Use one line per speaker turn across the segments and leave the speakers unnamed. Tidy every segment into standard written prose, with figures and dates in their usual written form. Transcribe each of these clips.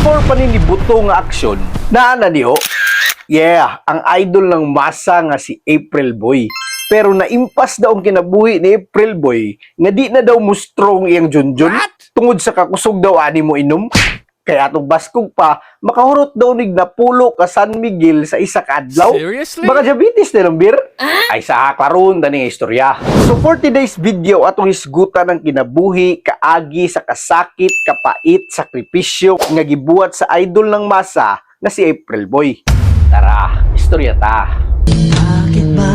Before pa ni buto nga aksyon, naa na niyo. Yeah, ang idol ng masa nga si April Boy. Pero naimpas daw ang kinabuhi ni April Boy nga di na daw mustrong iyang junjun tungod sa kakusog daw ani mo inom. Kaya atong baskog pa, makahurot daw nig napulo ka San Miguel sa isa ka adlaw.
Seriously?
Baka diabetes na ng beer? Ay sa karon tani nga istorya. So for today's video, atong hisgutan ang kinabuhi, kaagi sa kasakit, kapait, sakripisyo nga gibuhat sa idol ng masa na si April Boy. Tara, istorya ta.
Bakit ba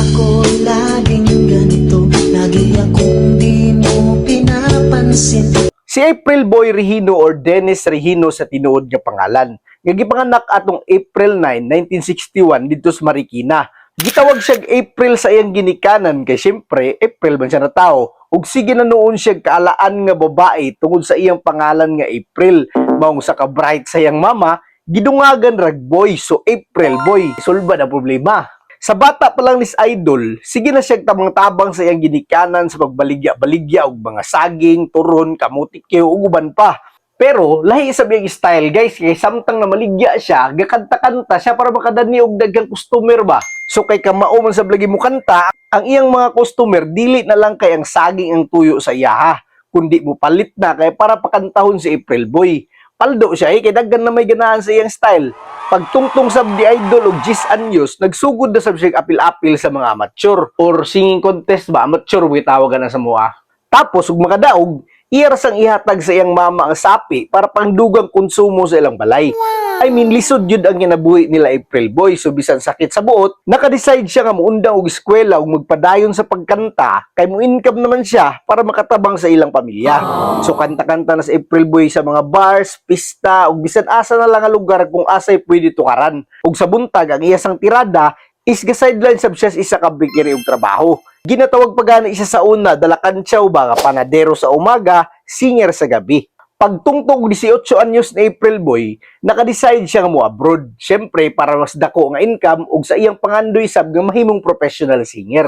ako laging ganito? Lagi akong di mo pinapansin.
Si April Boy Regino or Dennis Regino sa tinuod nga pangalan. Nga gipanganak atong April 9, 1961 didto sa Marikina. Gitawag siya April sa iyang ginikanan kay syempre April man siya na tao. Ug sige na noon siya kaalaan nga babae tungod sa iyang pangalan nga April. Maong sa ka-bright sa iyang mama, gidungagan rag boy, so April Boy. Sulbad ang problema. Sa bata pa lang nis idol, sige na siya tabang-tabang sa iyang ginikanan sa pagbaligya-baligya og mga saging, turon, kamuti ug uban pa. Pero lahi sa iyang style, guys, kay samtang na maligya siya, gakanta-kanta siya para makadani og daghang customer ba. So kay kamao man sa lagi mo kanta, ang iyang mga customer dili na lang kay ang saging ang tuyo sa iyaha, kundi mo palit na kay para pakantahon si April Boy. Paldo siya eh, kay daghan na may ganahan sa iyang style. Pagtungtong sab di idol og 10 anyos, nagsugod na sab siya apil-apil sa mga amateur or singing contest ba, amateur way tawagan na sa mua. Tapos ug makadaog, iya ra sang ihatag sa iyang mama ang sapi para pangdugang konsumo sa ilang balay. I mean, lisod yun ang kinabuhi nila April Boy. So, bisan sakit sa buot, nakadecide siya nga muundang og eskwela ug magpadayon sa pagkanta kay mo income naman siya para makatabang sa ilang pamilya. So, kanta-kanta na sa April Boy sa mga bars, pista, ug bisan asa na lang nga lugar kung asay pwede tukaran. Ug sa buntag, ang iyasang tirada is ga-sideline sab siya sa isa ka bakery og trabaho. Ginatawag pa gani siya sa una, dalakantsaw ba nga panadero sa umaga, singer sa gabi. Pagtungtong 18 anyos ni April Boy, nakadecide siya nga mo abroad. Siyempre, para mas dako nga income ug sa iyang pangandoy sab nga mahimong professional singer.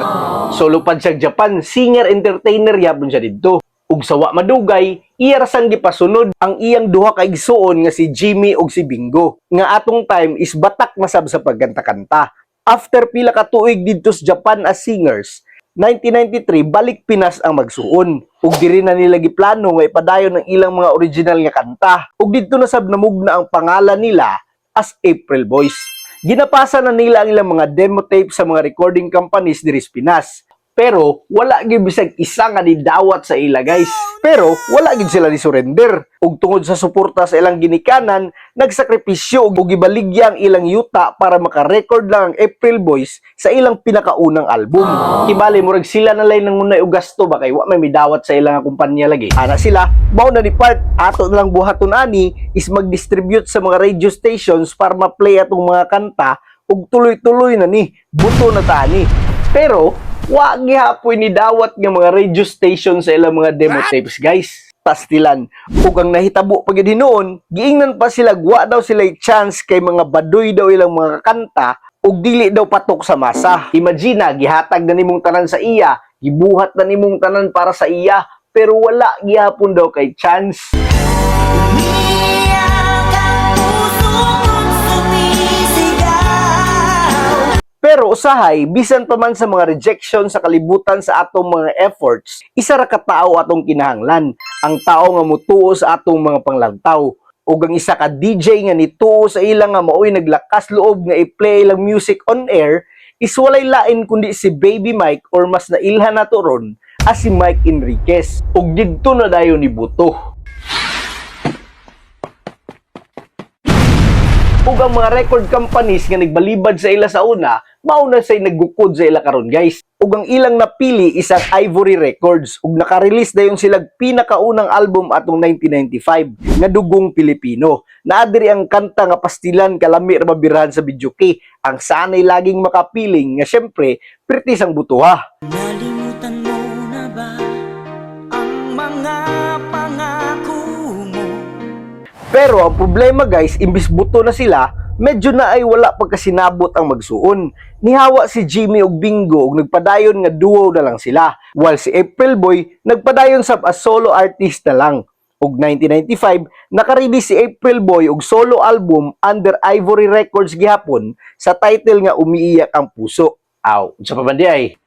So lupad siya Japan, singer entertainer yapon siya didto. Ug sa wa madugay, iya ra sang gipasunod ang iyang duha ka igsuon nga si Jimmy ug si Bingo nga atong time is batak na sab sa pagkanta-kanta. After pila ka tuig didto sa Japan as singers, 1993 balik Pinas ang magsuon. Ug diri na nila giplano nga ipadayon ang ilang mga original nga kanta. Ug didto na sab namugna ang pangalan nila as April Boys. Ginapasa na nila ang ilang mga demo tape sa mga recording companies diri sa Pinas. Pero wala gyud bisag isa nga nidawat sa ila, guys. Pero wala gyud sila ni surrender. Ug tungod sa suporta sa ilang ginikanan, nagsakripisyo ug gibaligya ang ilang yuta para maka-record lang ang April Boys sa ilang pinakaunang album. Kibali murag sila na lang nangunay og gasto ba kay wa may midawat sa ilang kumpanya lagi. Ana sila, mao na ni part ato na lang buhaton ani is mag-distribute sa mga radio stations para ma-play atong mga kanta ug tuloy-tuloy na ni, buto na ta ani. Pero wa gihapoy ni dawat nga mga radio station sa ilang mga demo tapes, guys. Pastilan. Ug ang nahitabo pa gyud hinuon, giingnan pa sila wa daw sila chance kay mga baduy daw ilang mga kanta ug dili daw patok sa masa. Imagine na, gihatag na nimong tanan sa iya, gibuhat na nimong tanan para sa iya, pero wala gihapon daw kay chance.
Umiyak ang puso ko't sumisigaw.
Pero usahay, bisan pa man sa mga rejection sa kalibutan sa atong mga efforts, isa ra ka tawo atong kinahanglan, ang tao nga mutuo sa atong mga panglantaw. Ug ang isa ka DJ nga nituo sa ilang nga maoy naglakas loob nga i-play ilang music on air is walay lain kundi si Baby Mike or mas nailhan nato ron as si Mike Enriquez. Ug didto na dayon ni buto. Ug ang mga record companies nga nagbalibad sa ila sa una, mao na say naggukod sa ila karon, guys. Ug ang ilang napili is ang Ivory Records ug naka-release dayon sila pinakaunang album atong 1995 nga Dugong Pilipino. Naa diri ang kanta nga pastilan kalami ra mabirahan sa videoke, ang Sana'y Laging Makapiling nga syempre pertis ang butuha.
Nalimutan mo na ba ang mga pangako mo?
Pero ang problema, guys, imbis buto na sila, medyo na ay wala pagkasinabot ang magsuon. Nihawa si Jimmy og Bingo ug nagpadayon nga duo na lang sila. While si April Boy nagpadayon sab as solo artist na lang. Ug 1995, naka-release si April Boy og solo album under Ivory Records gihapon sa title nga Umiiyak ang Puso. Aw, unsa pa man di ay?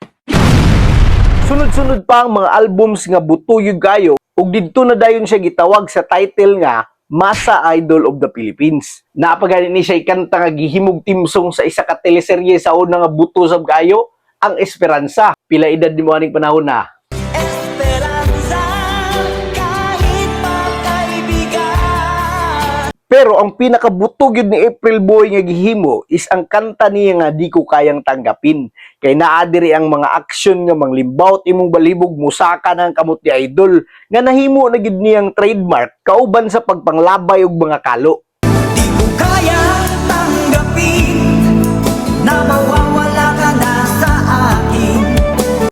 Sunod-sunod pa ang mga albums nga butuyog kayo ug didto na dayon siya gitawag sa title nga Masa Idol of the Philippines. Naa pa gani ni siya kanta nga gihimog theme song sa isa ka teleserye sa una nga buto sab kayo, ang Esperanza. Pila edad nimo aning panahon na?
Esperanza, kahit pa kaibigan.
Pero ang pinakabuto gyud ni April Boy nga gihimo is ang kanta niya nga Di Ko Kayang Tanggapin. Kay naa diri ang mga aksyon nga manglimbawt imong balibog, musaka na ang kamot ni Idol nga nahimo na gyud niyang trademark kauban sa pagpanglabay og mga kalo.
Di ko kayang tanggapin na mawawala ka na sa akin.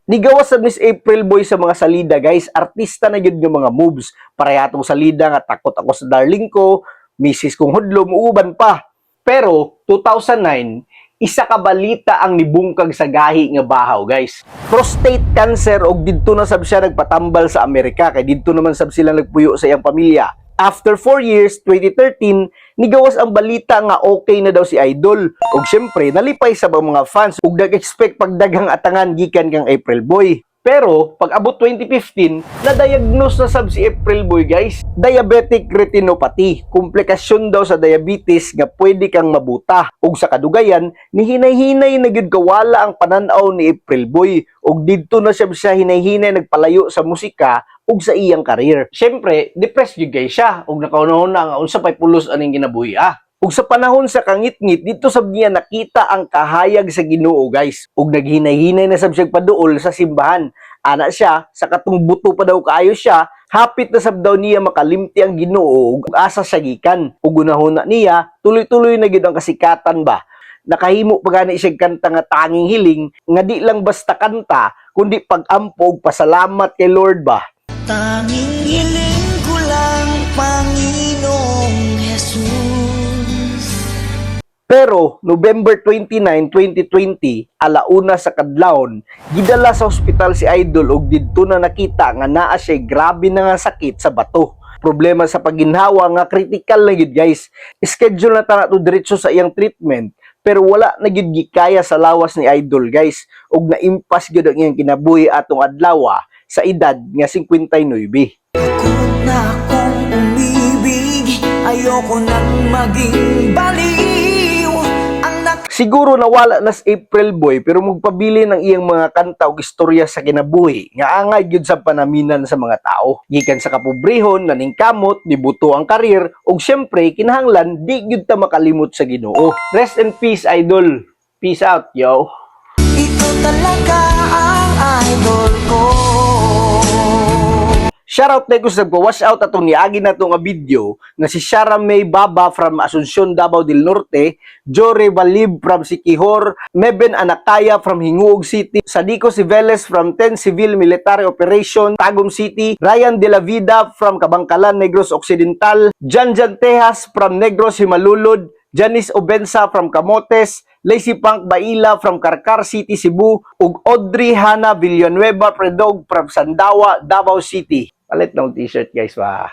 Nigawas sa Miss April Boy sa mga salida, guys, artista na gyud nga mga moves. Pareha atong salida nga Takot Ako sa Darling Ko, Misis Kong Hudlom, uban pa. Pero 2009, isa ka balita ang nibungkag sa gahi nga bahaw, guys. Prostate cancer og didto na sab siya nagpatambal sa Amerika kay didto naman sab sila nagpuyo sa iyang pamilya. After 4 years, 2013, nigawas ang balita nga okay na daw si Idol. Ug syempre, nalipay sa mga fans ug nag-expect pagdaghang atangan gikan kang April Boy. Pero, pag abot 2015, na-diagnose na sab si April Boy, guys. Diabetic retinopathy, komplikasyon daw sa diabetes nga pwede kang mabuta. Ug sa kadugayan, nihinay-hinay na gyud kawala ang pananaw ni April Boy. Ug didto na siya hinay-hinay nagpalayo sa musika ug sa iyang career. Syempre, depressed gyud kay siya ug nakaunahon na nga unsa pay pulos aning kinabuhi ah. Ug sa panahon sa kangitngit, dito sab niya nakita ang kahayag sa Ginoo, guys. Ug naghinay-hinay na sab siya paduol sa simbahan. Ana siya, sa katong buto pa daw kaayo siya, hapit na sab daw niya makalimti ang Ginoo ug asa siya gikan. Ug gunahon na niya, tuloy-tuloy na gyud ang kasikatan ba. Nakahimo pa gani siya kanta nga Tanging Hiling nga di lang basta kanta kundi pag-ampo ug pasalamat kay Lord ba.
Tanging hiling ko lang, Panginoong Jesus.
Pero November 29, 2020, alauna sa kadlawon, gidala sa ospital si Idol ug didto na nakita nga naa siya grabe na nga sakit sa bato. Problema sa paginhawa nga critical na gyud, guys. Schedule na ta to diretso sa iyang treatment pero wala na gyud gikaya sa lawas ni Idol, guys, ug naimpas gyud ang iyang kinabuhi atong adlaw sa edad nga 59.
Pagod na akong umibig. Ayoko nang maging baliw. Ang
Siguro nawala na si April Boy pero magpabili ng iyang mga kanta og istorya sa kinabuhi nga angay gyud sa panaminan sa mga tao. Gikan sa kapobrehon, naningkamot, nibuto ang career ug syempre kinahanglan di gyud ta makalimot sa Ginoo. Rest in peace, Idol. Peace out, yo.
Ikaw talaga ang idol ko.
Shoutout na ko sa wash out atong niagi na nga video nga si Shara May Baba from Asuncion, Davao del Norte, Jore Balib from Siquijor, Meben Anakaya from Gingoog City, Sadico Civeles from 10 Civil Military Operation, Tagum City, Ryan De La Vida from Kabangkalan, Negros Occidental, Jan Jan Tejas from Negros Himalulod, Janice Obensa from Camotes, Lacey Punk Baila from Carcar City, Cebu, ug Audrey Hana Villanueva Predog from Sandawa, Davao City. Palit ng t-shirt, guys, ba.